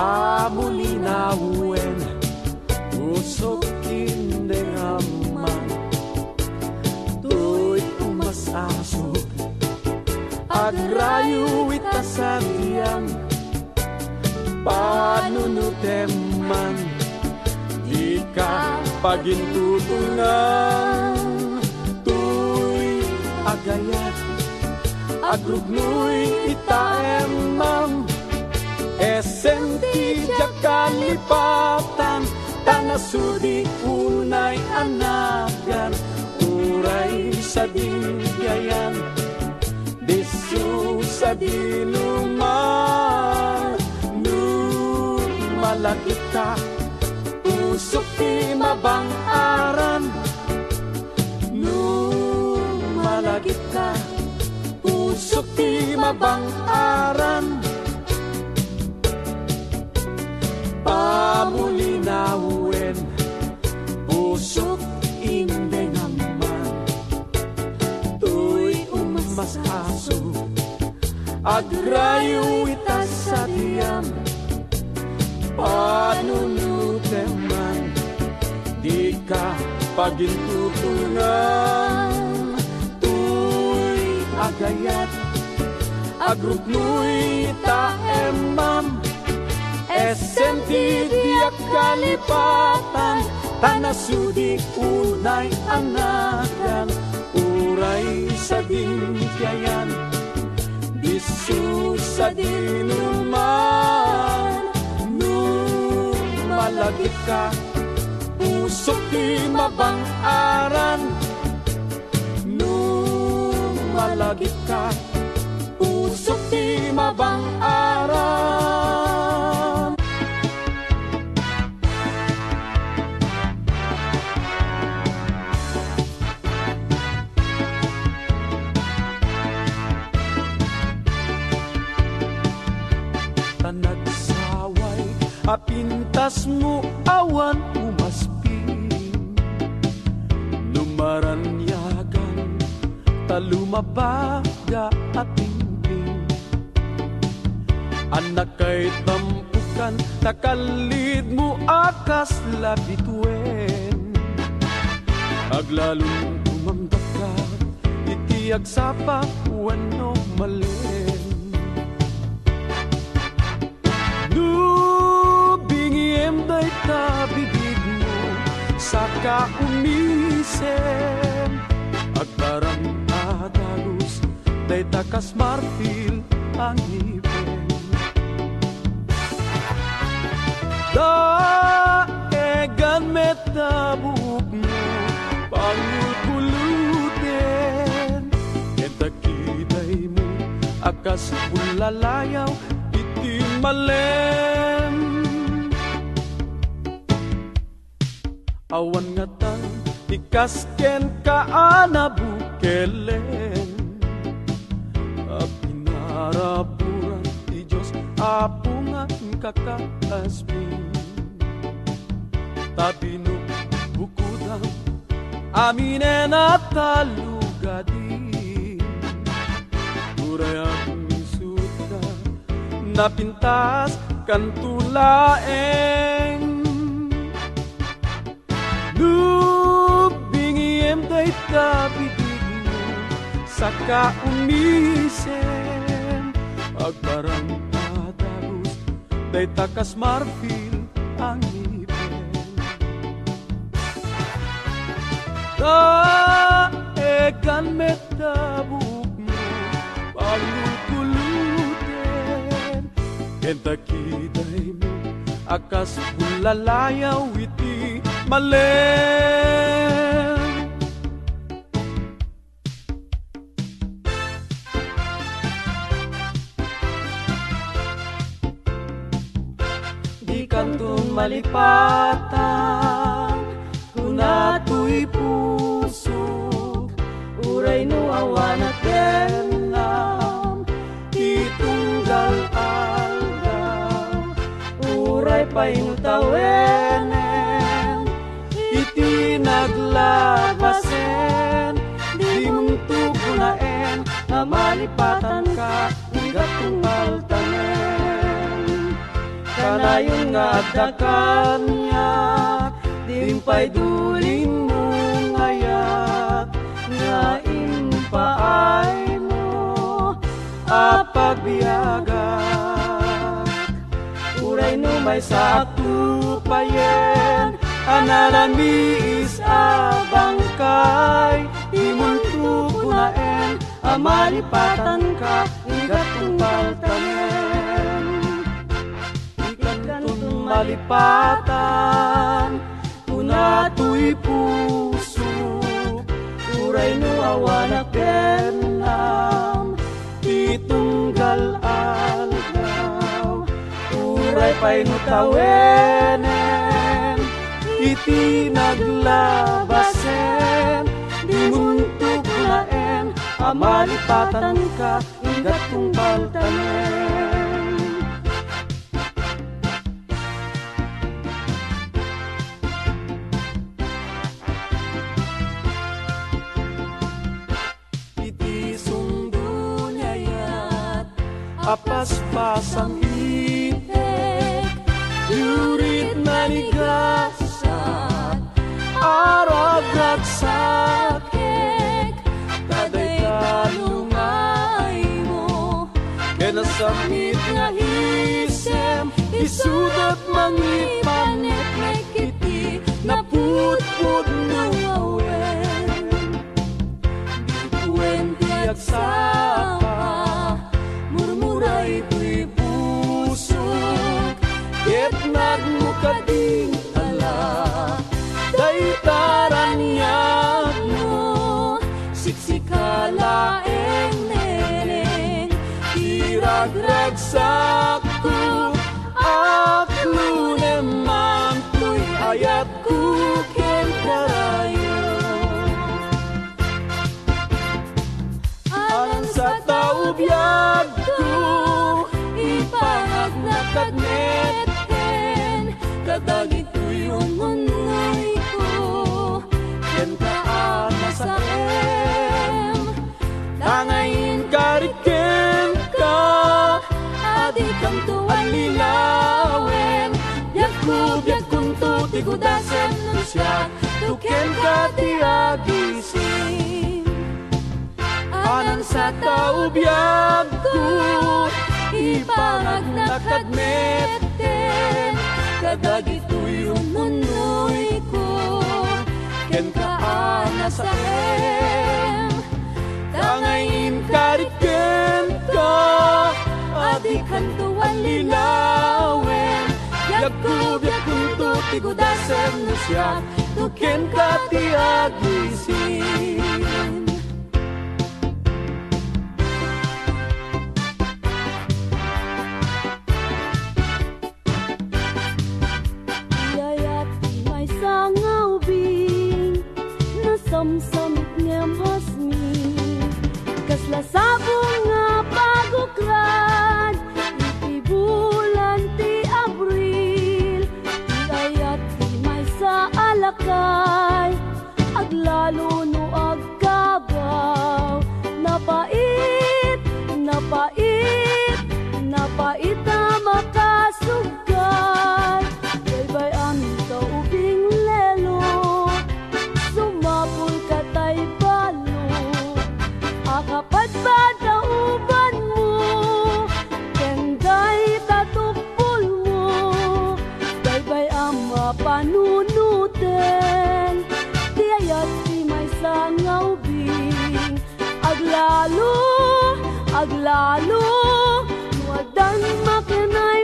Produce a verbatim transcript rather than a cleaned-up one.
Amulinawen, pusok indengam man. Toy umas-asuk, agrayo ita sadiam. Panunutem man, dika pagintutunan. Toy agayat, agruknoy ita emmam. Essem ti diak kalipatan, ta nasudi unay a nagan, uray sadin biayan. Disso sadino man, no malagipka, pusok ti mabang-aran. No malagipka, pusok ti mabang-aran. Pamulinawen, pusok indengam man. Toy umas-asuk, agrayo ita sadiam. Panunutem man, dika pagintutunan. Toy agayat, agruknoy ita emmam. Essem ti diak kalipatan, ta nasudi unay a nagan, uray sadin biayan. Disso sadino man, no malagipka, pusok ti mabang-aran. No malagipka, pusok ti mabang-aran. Ta nagsaway a pintasmo awan umasping. No maraniagan ta lumabaga a tingting. Annakay tampukan ta kallidmo a kasla bituen. Aglalon tumangdakka iti agsapa wenno malen. No bingiem dayta bibigmo, saka umisem, agparang a dagus dayta kas marfil a ngipen. Daegan met ta buokmo, pangulkuluten, ken ta kidaymo a kas bullalayaw iti malen. Awan ngatan ti kas kenka a nabukelen. Pinaraburan ti Dios a punganka, kakasping. Ta binukbukodam aminen a talugadi. Uray agmisutka, napintas kanto laeng. No bingiem dayta bidigmo, saka umisem, agparang a dagus dayta kas marfil a ngipen. Daegan met ta buokmo, pangulkuluten, ken ta kidaymo a kas bullalayaw iti malen. Dikanton malipatan, kuna toy pusok, uray no awan a tennam ti tunggal aldaw, uray pay no tawenen iti naglabasen, dimon to kunaen a malipatanka, igat kong paltanen. Kanayon nga adda kaniak, dimpay dulinmo nga ayat nga impaaymo a pagbiagak. Uray no maysaak tupayen a nalamiis a bangkay, dimonto kunaen a malipatanka, igatong paltanen. Ikanton malipatan, kuna toy puso, uray no awanak bennam ti tunggal aldaw. Uray pay no tawenen iti naglabasen, dimonto kunaen a malipatanka, igatong paltanen. Iti sundo ni ayat a paspasam itek, yurit nanigasat a ragragsakek, ta dayta lungaymo ken nasammit nga isem, isuda mangipaneknek iti napudpudno a wen. Ditoyen ti agsapa, murmura itoy pusok, ket nagmukading ala, dayta raniagmo, siksika laeng neneng, ti ragragsakko, aklonem man toy ayat ku ken karayo. Anan sa tao biagko, ipangagnak kad metten, kadagitoy ununnoyko, kenka a nasaem. Tangay inkarit kenka, a dikanto allilawen. Biagko, biagkonto ti gudasem no siak, to kenka ti agising. Anan sa tao biagko, ipangagnak kad metten, kadagitoy ununnoyko, kenka a nasaem. Tangay inkarit kenka, a dikanto allilawen. Biagko, biagkonto ti gudasem no siak, to kenka ti agising. Iyayat ti maysa nga ubing, nasamsamit ngem hasni. Kasla sabong nga pagukrad iti bulan ti Abril. Iyayat ti maysa a lakay, aglalo no agkabaw. Napait, napait, napait a makasug- kay, baybay-am ita ubing lelo, sumapul ka tay balo, a kapadpad a ubanmo, ken dayta tukpolmo, baybay-am a panunoten, ti ayat ti maysa nga ubing, aglalo, aglalo, no addan makanay